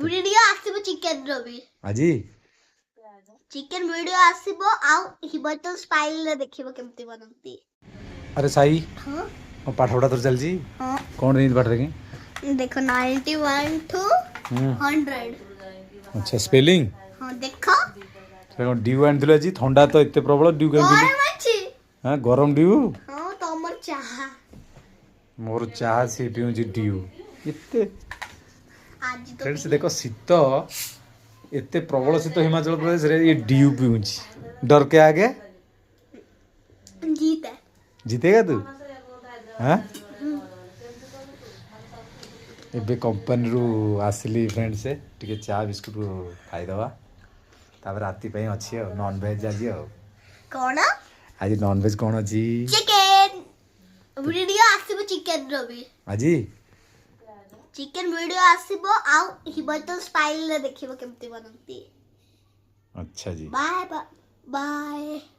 Video ଆସିବ chicken ର ବି। ଆଜି ଚିକେନ ଭିଡିଓ ଆସିବ ଆଉ ହିମାଚଳ ଷ୍ଟାଇଲରେ ଦେଖିବ କେମିତି ବନାନ୍ତି। ଆରେ ସାଇ। ହଁ। କ'ଣ ପାଠପଢ଼ା ତୋର ଚାଲିଛି? ହଁ। କ'ଣ ଦେଇଛି ପାଠ ଦେଖି? ଦେଖ, 91 ଟୁ 100। ଆଚ୍ଛା, ସ୍ପେଲିଂ? ହଁ, ଦେଖ। ସେ କ'ଣ ଡ୍ୟୁ ଆଣିଥିଲୁ ଆଜି? ଥଣ୍ଡା ତ ଏତେ ପ୍ରବଳ, ଡ୍ୟୁ କାହିଁ ପିଇଲୁ? ଗରମ ଅଛି। ହଁ, ଗରମ ଡ୍ୟୁ? ହଁ, ତମର ଚାହା। ମୋର ଚାହା, ସିଏ ପିଉଁଛି ଡ୍ୟୁ ଏତେ। ଆଜି ତ ଫ୍ରେଣ୍ଡସ୍, ଦେଖ, ଶୀତ ଏତେ ପ୍ରବଳ ଶୀତ ହିମାଚଳ ପ୍ରଦେଶରେ, ଇଏ ଡ୍ୟୁ ପିଉଁଛି। डर के आगे जीत है। जीतेगा तू? ହଁ। ଏବେ କମ୍ପାନୀରୁ ଆସିଲି ଫ୍ରେଣ୍ଡସ୍, ଟିକେ ଚା ବିସ୍କୁଟ ଖାଇଦେବା, ତାପରେ ରାତି ପାଇଁ ଅଛି ଆଉ ନନଭେଜ୍ ଆଜି ଆଉ। କଣ? ଆଜି ନନଭେଜ୍ କ'ଣ ଅଛି? ଚିକେନ ଭିଡିଓ ଆସିବ ଚିକେନ ର ବି। ଆଜି ଚିକେନ ଭିଡିଓ ଆସିବ ଆଉ ହିମାଚଳ ଷ୍ଟାଇଲରେ ଦେଖିବ କେମିତି ବନାନ୍ତି। ଆଚ୍ଛା G. Bye bye.